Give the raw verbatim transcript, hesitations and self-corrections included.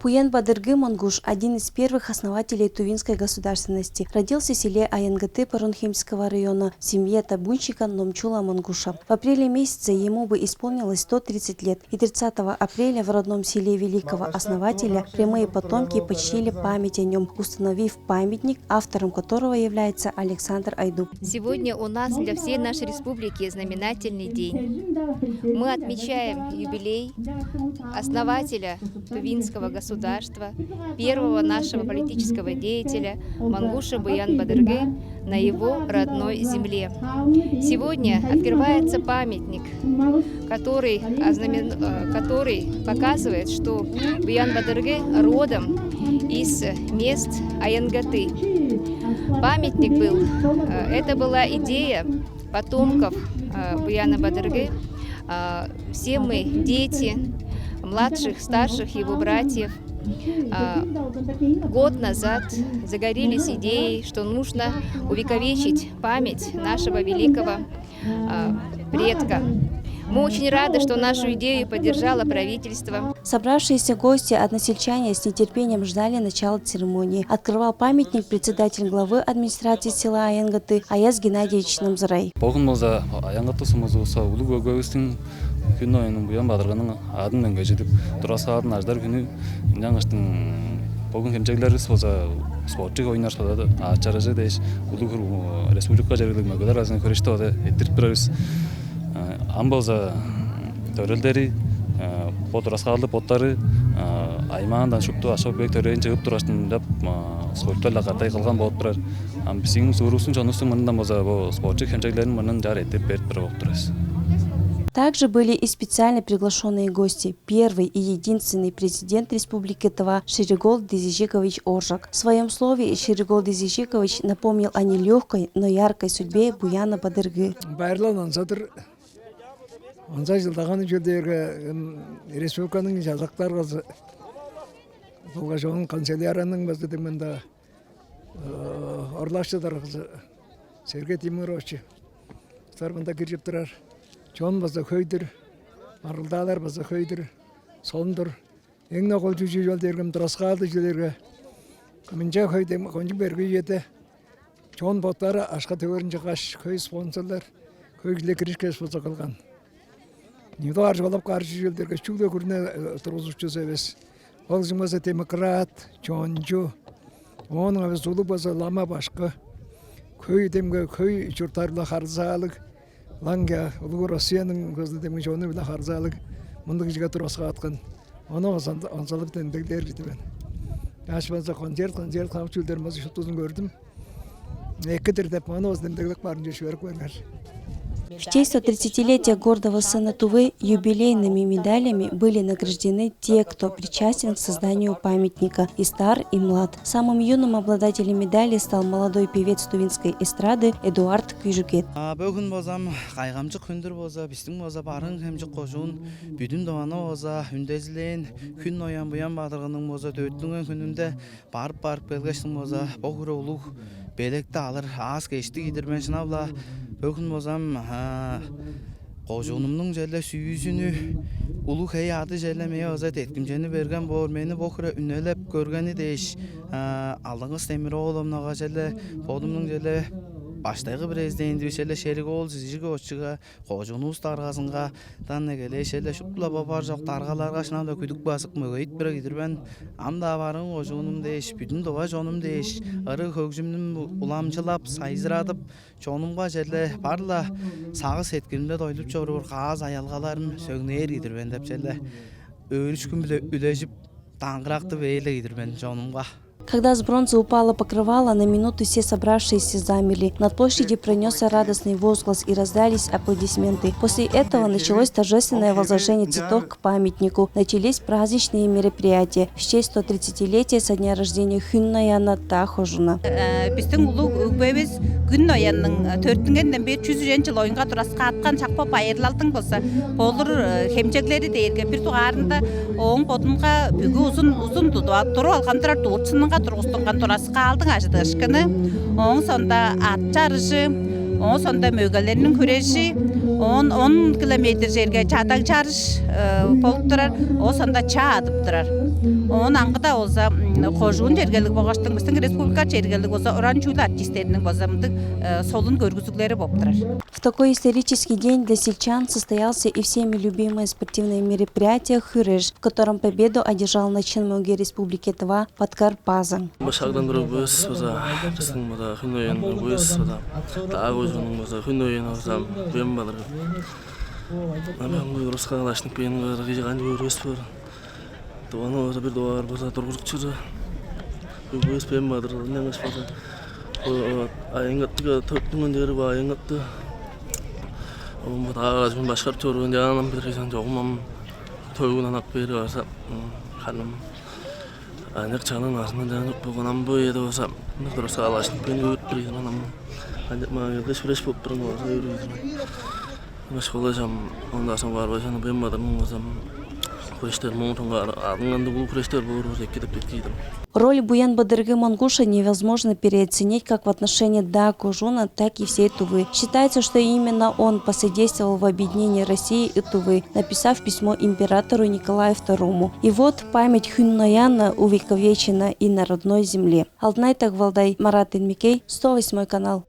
Буян Бадыргы Мангуш, один из первых основателей тувинской государственности, родился в селе Аянгаты Парунхемского района в семье табунщика Номчула Мангуша. В апреле месяце ему бы исполнилось сто тридцать лет, и тридцатого апреля в родном селе великого основателя прямые потомки почтили память о нем, установив памятник, автором которого является Александр Айдуб. Сегодня у нас для всей нашей республики знаменательный день. Мы отмечаем юбилей основателя тувинского государства, первого нашего политического деятеля Мангуша Буян Бадыргы на его родной земле. Сегодня открывается памятник, который, ознамен- э, который показывает, что Буян Бадыргы родом из мест Аянгаты. Памятник был, э, это была идея потомков э, Буяна Бадыргы. Э, Все мы дети младших, старших его братьев. Э, Год назад загорелись идеей, что нужно увековечить память нашего великого э, предка. Мы очень рады, что нашу идею поддержало правительство. Собравшиеся гости, односельчане, с нетерпением ждали начала церемонии. Открывал памятник председатель главы администрации села Аянгаты Аяз Геннадьевич Намзарай. Бөгүн болза Аянгаты сумузувуста улуг өгбевистиң Хүн оюнунуң Буян Бадыргының адын мөңгежидип тураскаадын аждар хүнү. Ынчангаштың бөгүн хемчеглеривис болза спортчу оюннар сода ачарыжы дээш улуг республика чергелиг мөгелер аразында хөрешти ода эрттирип турар бис. Ам болза төрелдери бо тураскаалдыг боттары аймаандан шупту ашок бек төрээни чыгып тургаштың деп спорттар-ла катай кылган болуп турар. Ам бистиң суурувустуң чонувустуң мурнундан болза бо спортчу хемчеглерин мурнун чаар эттирип берип турар болуп турар бис. Также были и специально приглашенные гости. Первый и единственный президент Республики Тыва Шеригол Дизижикович Оржак. В своем слове Шеригол Дизижикович напомнил о нелегкой, но яркой судьбе Буяна Бадыргы. Байырлал ынчалдыр ынча чылдаган чүл дээрге республиканың чазактар кызы болгаш оон канцелярияның база дег мында орлакчылар кызы Сергей Тимурович. Сар мында киржип турар. Чон база хөй-дүр, маргылдаалар база хөй-дүр, солун-дур. Эң-не кол чүве чүл дээрге, тураскаалдыг чүл дээрге, мынча хөй дем кончуг берге үеде чон боттары акша-төгерин чыггаш, хөй спонсорлар, хөй кижилер киришкеш болза кылган. Нидугаар чолап каар чүл дээрге чүгле күрүне тургузуучузу эвес. Ол чүң болза демократ, чончу, оон эвес улуг болза лама башкы, хөй демге хөй чурттар-биле харылзаалыг, лаңгя улуг Россияның көзү демги чону-биле харылзаалыг мындыг кижиге тураскааткан. Ону онзалып демдеглээр кижи мен. Аш болза концерт, концерт хамык чүүлдер болза шуптузун көрдүм. Эки-дир деп, ону болза демдеглеп баарынче шүверип көрүңер. В честь сто тридцатилетия гордого сына Тувы юбилейными медалями были награждены те, кто причастен к созданию памятника, и стар, и млад. Самым юным обладателем медали стал молодой певец тувинской эстрады Эдуард Кюжугет. Бөгүн базам кайгамчык хүндүр база бистиң база барыын хемчик кожуун бүдүн дована база үндезилээн Хүн оян Буян бадыргының база дөөттүнген хүнүнде барып-барып келгештиң база бо хире улуг белекти алыр аас кештиг идир мен шынап-ла. Бөгүн базам кожуунумнуң черле сүүзүнү улуг хей ады черле мээ база деткимчени берген боор. Мени бо хире үнелеп көргени дээш, Алыңыс Демир-ооловнага черле бодумнуң черле баштайгы президентивис черле Шериг-оол Зижиковичиге, кожуунувус даргазынга дан эгелээш черле шупту-ла бо бар чок даргаларга шынап-ла күдүк базып мөгейип бир кидир мен. Ам-даа барыын кожуунум дээш, бүдүн дува чонум дээш, ырыг хөгжүмнүм уламчылап, сайзырадып, чонумга черле бар-ла сагыш-сеткилимде дойлуп чоруур каас аялгаларым сөңнээр кидир мен деп черле өөрүшкүм-биле үлежип, даңгырактып ээле кидир мен чонумга. Когда с бронзы упало покрывало, на минуту все собравшиеся замерли. Над площадью пронесся радостный возглас и раздались аплодисменты. После этого началось торжественное возложение цветов к памятнику. Начались праздничные мероприятия. В честь сто тридцатилетия со дня рождения Хүн ояна та хожуна. Биздиң улуг өгбевис Хүн оянның төрүттүнгенден бээр чүс үжен чыл оюнга тураскааткан шак бо байырлалдың болза болур хемчеглери дээрге бир дугаарында ооң бодунга бүгү узун узун тудуп туруп алган турар дуурчунунга тургустунган тураскаалдың ажыдыышкыны, ооң сонда ат чарыжы, ооң сонда мөгелерниң хүрежи, Он он километр жерге чадаг чарыш болуп турар, ол соонда чаа адып турар. Оон аңгыда болза кожуун чергелиг болгаштың, биздин республика чергелиг болза уран чүүлү артистериниң болза мындыг солун көргүзүглери болуп турар. В такой исторический день для сельчан состоялся и всеми любимое спортивное мероприятие «Хырыш», в котором победу одержал начын мөге Республики Тыва Паткар Пазың. Башкадан туруп бис база, бистиң база хүн оюн бис база, даа көжүнүң база хүн оюн база бем балыр. Ам бу Руска калашник бен база кижи канчы көрүс бар. Дуаны база бир дугаар база тургузук чыры. Бу бис бем балыр, ненгеш база. Бу айынгаттыга төптүнген дери бу айынгатты. Ом бу даа башкарып чорган жаанам бир кыйсан чогум ам төгүн анак бери барса, ханым. Анык чанын арзындан чанып болган ам бу эде болса, мындыг турса алашын бен өөрүп тур ийдим анам. Андык маңгылды сүреш болуп турган болса өөрүп ийдим. Школа жам онда соң бар бажаны бен бадырның болсам, күрештер моңтуңга адыңганда улуг күрештер боор эки деп беттийдим. Роль Буян-Бадыргы Монгуша невозможно переоценить как в отношении Даа Кожуна, так и всей Тувы. Считается, что именно он посодействовал в объединении России и Тувы, написав письмо императору Николаю второму. И вот память Хюн Наяна увековечена и на родной земле. Алтынай Тагвалдай, Марат Инмекей, сто восьмой канал.